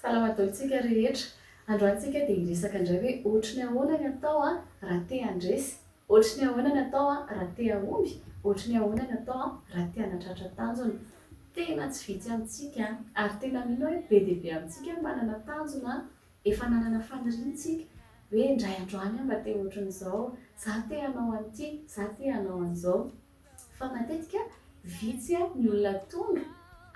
Salama daholo tsika rehetra. Androany tsika dia hiresaka indray hoe ohatry ny ahoana ny atao raha te handresy, ohatry ny ahoana ny atao raha te hahomby, ohatry ny ahoana ny atao raha te hanatratra tanjona. Tena tsy vitsy amintsika ary tena mino aho hoe be dia be amintsika no manana tanjona, efa nanana faniriana tsika hoe indray andro any aho mba te ohatrin'izao, za te hanao an'ity, za te hanao an'izao. Fa matetika vitsy ny olona tonga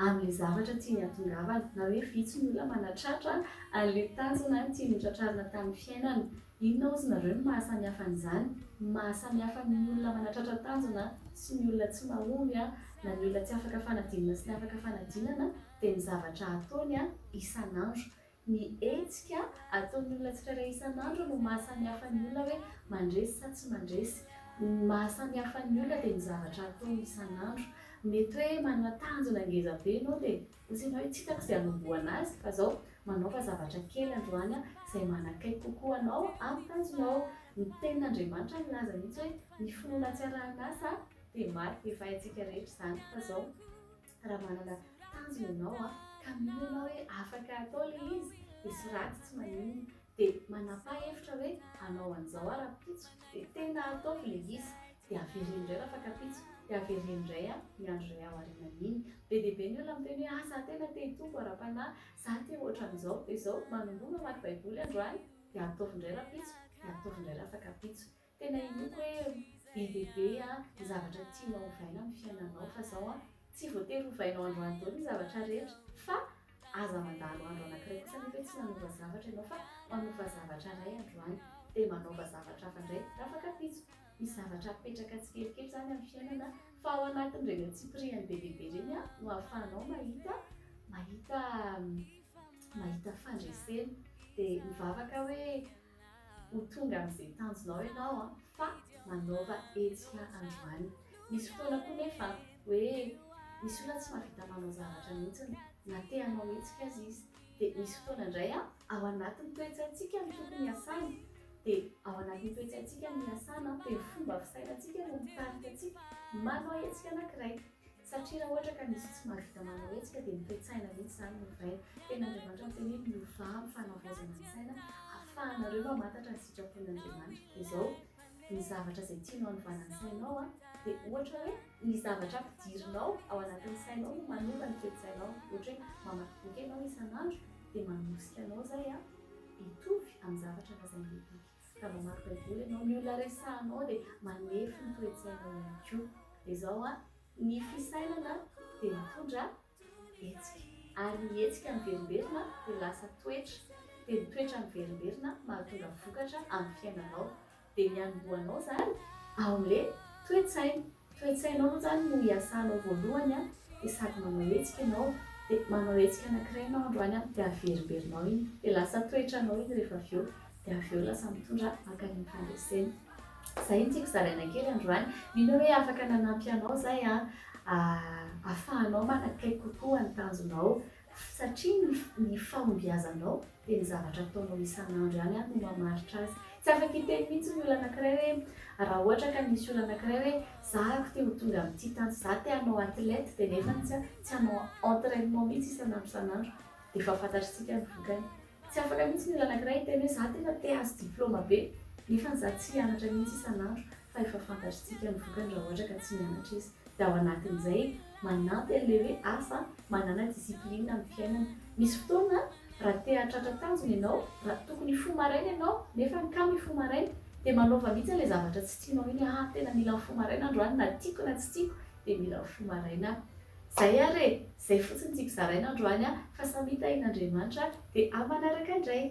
amin'ilay zavatra tiany hatongavana, na hoe vitsy ny olona manatratra an'ilay tanjona tiany hotratrarina tamin'ny fiainana. Inona hozy nareo no mahasamihafa an'izany? Ny mahasamihafa ny olona manatratra tanjona sy ny olona tsy mahomby na ny olona tsy afaka fanadinana sy ny afaka fanadinana dia ny zavatra ataony isan'andro. Ny hetsika ataon'ny olona tsirairay isan'andro no mahasamihafa ny olona hoe mandresy sa tsy mandresy. Ny mahasamihafa ny olona dia ny zavatra ataony isan'andro. Mety hoe manana tanjona ngeza be ianao dia hoy ianao hoe tsy hitako izay hanombohana azy fa izao manaova zavatra kely androany izay manakaiky kokoa anao amin'ny tanjonao. Ny tenin'Andriamanitra milaza mihitsy hoe ny finoana tsy arahin'asa dia maty. Efa haintsika rehetra izany fa izao. Raha manana tanjona ianao an, ka mino ianao hoe afaka atao ilay izy, dia soraty tsy maninona. Dia manapaha hevitra hoe hanao an'izao aho rahampitso, dia tena ataovy ilay izy. Dia avereno indray rafakampitso, dia avereno indray ny andro iray aorianan'iny. Be dia be ny olona miteny hoe ah, za tena te hitombo ara-panahy, za te ho ohatran'izao. Dia izao, manomboha mamaky baiboly androany, dia ataovy indray rahampitso, dia ataovy indray rafakampitso. Tena inoako hoe be dia be ny zavatra tianao ovaina amin'ny fiainanao fa zao an, tsy voatery hovainao androany daholo ny zavatra rehetra fa aza mandalo andro anankiray kosa nefa hoe tsy nanova zavatra ianao fa manova zavatra iray androany dia manaova zavatra hafa indray rafakapitso. Misy zavatra apetraka tsikelikely izany amin'ny fiainana fa ao anatin'ireny antsipirihany be dia be ireny no ahafahanao mahita mahita mahita fandresena. Dia mivavaka hoe Ho tonga amin'izay tanjonao ianao an, fa manaova hetsika androany. Misy fotoana koa nefa hoe misy olona tsy mahavita manao zavatra mihitsy na te hanao hetsika aza izy. Dia misy fotoana indray an, ao anatin'ny toe-tsaintsika no tokony hiasana. Dia ao anatin'ny toe-tsaintsika no hiasana dia ny fomba fisainantsika no mitarika antsika manao hetsika anankiray. Satria raha ohatra ka misy tsy mahavita manao hetsika dia ny toe-tsaina mihitsy izany no ovaina. Tena Andriamanitra miteny hoe miovà amin'ny fanavaozana ny saina ahafahanareo mamantatra ny sitrapon'Andriamanitra. Dia izao, ny zavatra izay tianao hanovana ny sainao an, dia ohatra hoe ny zavatra ampidirinao ao anatin'ny sainao no manova ny toe-tsainao. Ohatra hoe mamaky boky ianao isan'andro dia manosika anao izay an, hitovy amin'ny zavatra lazain'ilay boky. Raha mamaky baiboly ianao, ny olona resahanao dia manefy ny toe-tsainao ihany koa. Dia izao an, ny fisainana dia mitondra hetsika. Ary ny hetsika miverimberina dia lasa toetra. Dia ny toetra miverimberina mahatonga vokatra amin'ny fiainanao. Dia ny hanombohanao izany ao amin'ilay toe-tsaina. Toe-tsainao aloha izany no iasanao voalohany an, dia sady manao hetsika ianao, dia manao hetsika anankiray ianao androany an, dia averimberinao iny, dia lasa toetranao iny rehefa avy eo, dia avy eo lasa mitondra mankany amin'ny fandresena. Izay no tiako zaraina kely androany. Mino aho hoe afaka nanampy anao izay an, ahafahanao manakaiky kokoa ny tanjonao. Satria ny ny fahombiazanao dia ny zavatra ataonao isan'andro ihany no mamaritra azy. Tsy afaka hiteny mihitsy ny olona anankiray hoe raha ohatra ka misy olona anankiray hoe za ako te ho tonga amin'ity tanjona, za te hanao athlète dia nefany tsy tsy hanao entrainement mihitsy isan'andro isan'andro dia efa fantatr'tsika ny vokany. Tsy afaka mihitsy ny olona anankiray hiteny hoe za tena te hahazo diplôma be nefany za tsy hianatra mihitsy isan'andro fa efa fantatr'tsika ny vokany raha ohatra ka tsy mianatra izy. Dia ao anatin'izay manampy an'ilay hoe asa manana discipline amin'ny fiainana. Misy fotoana raha te hahatratra tanjona ianao, raha tokony hifoha maraina ianao nefa ny kamo hifoha maraina dia manaova mihitsy an'ilay zavatra tsy tianao iny, ah tena mila mifoha maraina androany na tiako na tsy tiako dia mila mifoha maraina aho. Izay ary e! Izay fotsiny tiako zaraina androany fa samia tahian'Andriamanitra dia amin'ny manaraka indray.